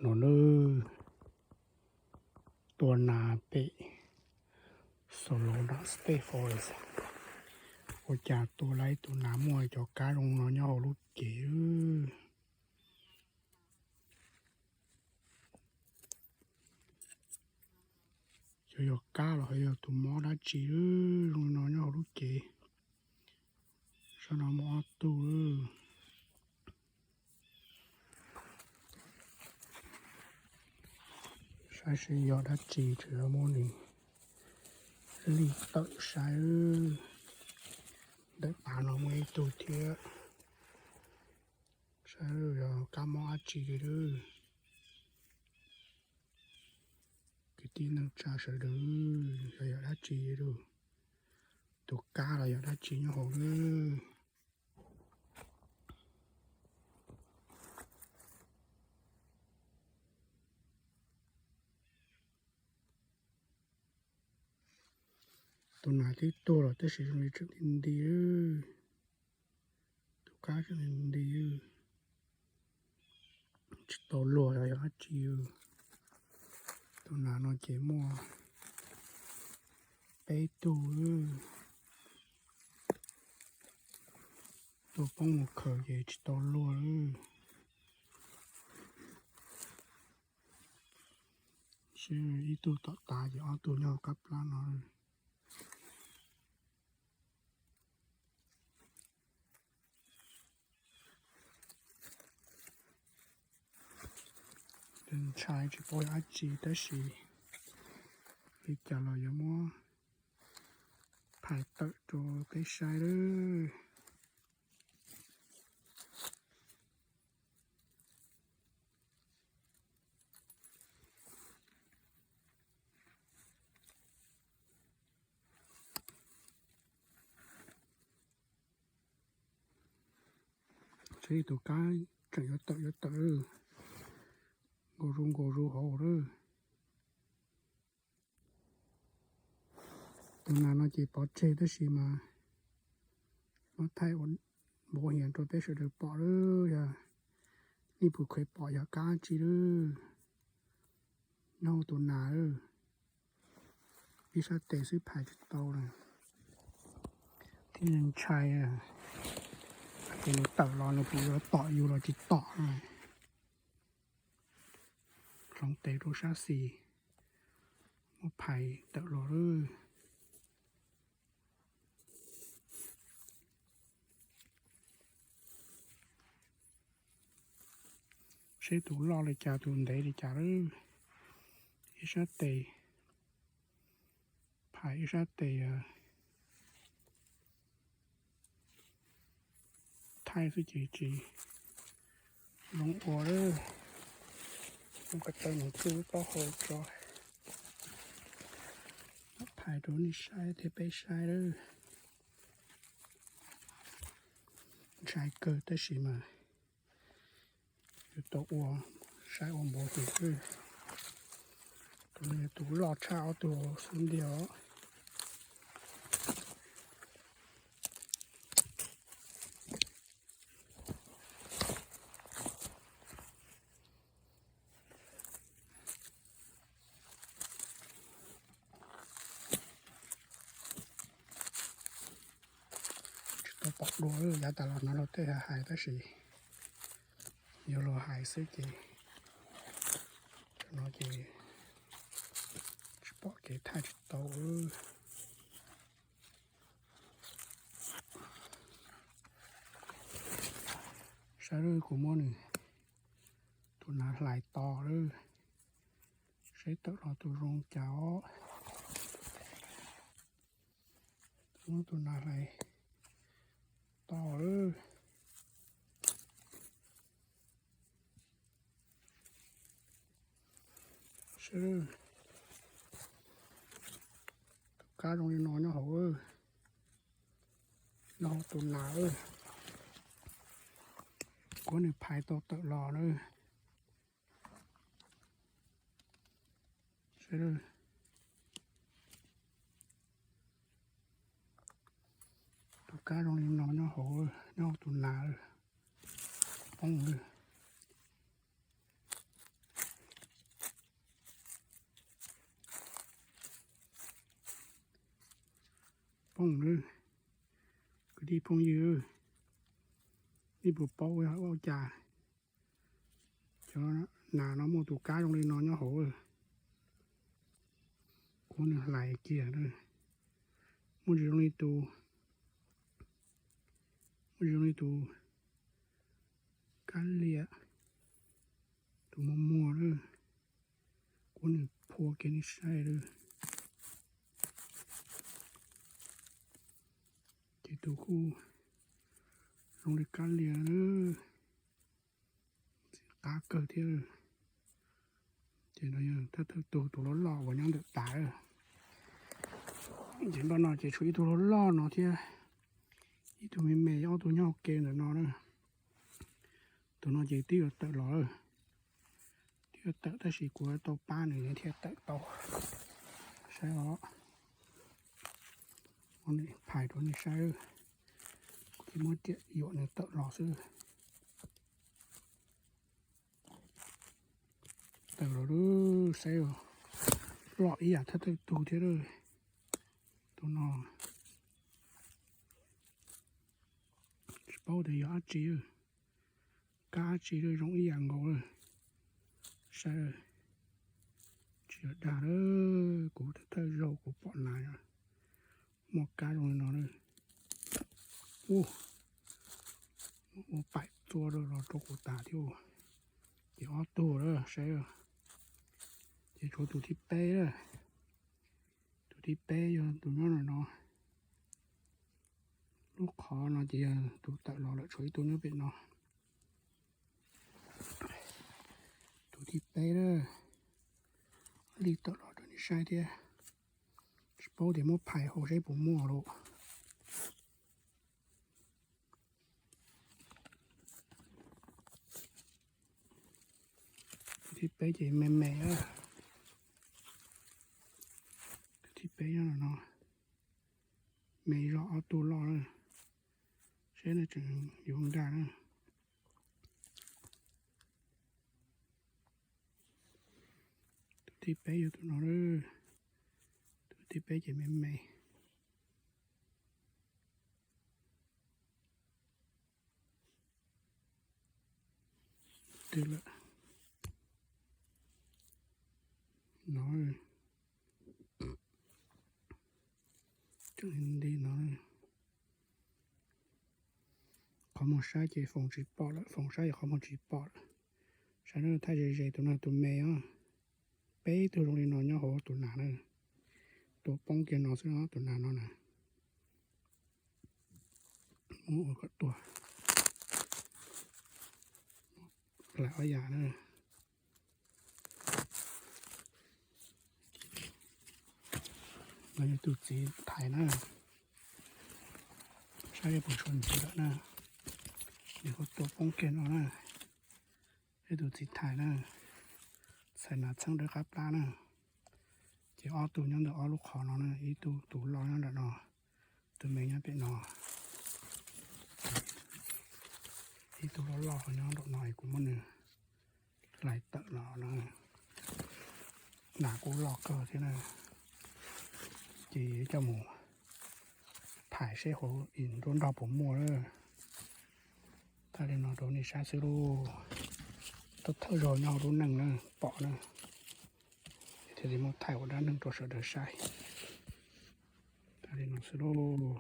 No nawb, tua nas pem Solana State Forest, ua cas tua lawm ib tug nas muaj cov kab zoo no nyob hauv lub cev. Xyov yog kab los yog tus mob dab tsi zoo no nyob hauv lub cev. Sab no muaj ob tug. Saib seb yog dab tsi, tseem muab nws li tawm saib. Ntawm tav no muaj ib tug thiab. Saib yog kab mob dab tsi li. Kwv tij neej tsa sawv daws, yog yog dab tsi li, tus kab los yog dab tsi nyob hauv li. Tus nas twb tuag los tab sis zoo li tseem nti nti. Tus kab tseem nti nti, tsis tau luag los yog dab tsi. Tus nas no ces muaj peb tug, tuaj poob mus khaws ces tsis tau luag. Seb ib tug tom tav ces ob tug nyob hauv qab plab no. Ntshai tsis paub yog dab tsi tab sis li cas los yuav muab phais tawm rau peb saib lawm. Saib tus kab tseem yuav tawm yuav tawm, nkaus zus nkaus zus hauv lawm. Tus nas no ces pov tseg tab sis mas muab thaij ua npaum hias rau peb sawv daws pom lawm, yog nej puas kheev pom yog kab tsi lawm. Nyob hauv tus nas lawm, ib sab tes xwb phais tsis tau lawm. Thiab ntshai hais tias nws tawm los nws puas yuav tom yus los tsis tom na. Hloov tes rau sab xis, muab phais tawm los lawm. Seb tus loj li cas tus ntev li cas lawm. Ib sab tes phais, ib sab tes thaij xwb ces tsis zoo ua lawm. Muab ko taw mus txug lub taub hau tso, phais rau nej saib thiab peb saib lawm. Ntshai kawg tab sis mas yuav tau ua, saib ua npaum li. Tus no yog tus loj tshaj ob tug xub ntiag os. Tsis tau pom dua, yav tas los no luag tej hais tab sis yog luag hais xwb ces no ces tsis pom kev thaij tsis tau. Saib lawm, kuv muab nws tus nas hlais to lawm, seb tawm los tus zoo cas os. Muab tus nas hlais to lawm. Seb, tus kab zoo li no nyob hauv, nyob hauv tus nas. Kuv nws phais tau tawm los na. Seb, tus kab zoo li no nyob hauv, nyob hauv tus nas. Poob lawm. Ib phooj ywg, nej puas paub ua cas cov nas no muaj tus kab zoo li no nyob hauv? Kuv nws hlais kiag, muaj zoo li tus, muaj zoo li tus kab liam, tus muag muag lawm. Kuv nws phua kiag nej saib lawm. Ces tus kuj zoo li kab liam lawm, qab kawg thiab. Ces no yog thawj thawj tug tus loj loj uas nyob ntawm tas. Ces npaj no ces tshuav ib tug loj loj no thiab, ib tug me me, ob tug nyob hauv ke ntawm no na. Tus no ces twb yuav tawm los, twb yuav tawm tab sis kuv tau pab nws thiaj tawm tau. Saib os, phais rau nej saib, kuv twb muab riam yuam nws tawm los xwb. Tawm los lub, saib, loj ib yam thawj thawj tug thiab. Tus no tsis paub tias yog dab tsi, kab dab tsi zoo ib yam nkaus lawm. Saib, tsis yog dag lawm, kuv thawj thawj zaug kuv pom nas muaj kab zoo li no lawm. Ua paim txua los rau kuv tas thiab. Ces ob tug lawm, saib, ces tshuav tus thib peb lawm. Tus thib peb yog tus nyob no no. Lub qhov no ces yog tus tawm los lawm, tshuav ib tug nyob pem no. Tus thib peb lawm, li tawm los rau nej saib thiab. Tsis paub tias muab phais hauv saib puas muaj lawm. Tus thib peb ces me me. Tus thib peb nyob no, me zog ob tug loj lawm. Saib no tseem yuav nkag na. Tus thib peb yog tus no. Tus thib peb ces me me. Twb lawm no, tseem nti no. Qhov muag saib ces foom tsis pom lawm, foom saib ces qhov muag tsis pom lawm. Saib no, thaj ze ze tus no tus me os. Peb tug zoo li no nyob hauv tus nas na. Tua poob kiag no xwb os, tus nas no na. Muab ua kom tuag. Hlais ob yam na. No yog tus txiv thais na. Saib puas tshuav ntxiv lawm na. Nws kuj tua poob kiag no na. Ib tus txiv thais na, txhais nas txheeb dawb qab plab na. Ces ob tug nyob ntawm ob lub qhov no na, ib tug tus loj nyob nram no, tus me nyob pem no. Ib tug loj loj nyob nram no es kuv muab nws hlais tawm los na. Nas kuj loj kawg thiab na, ces coj mus thais seb hauv nruab nrog puas muaj. Thaij li no rau nej saib xwb lauj. Thawj thawj zaug nyob hauv lub neej na, pom na, thiaj li muab thaij ua dab neeg rau sawv daws saib. Thaij li no xwb lauj.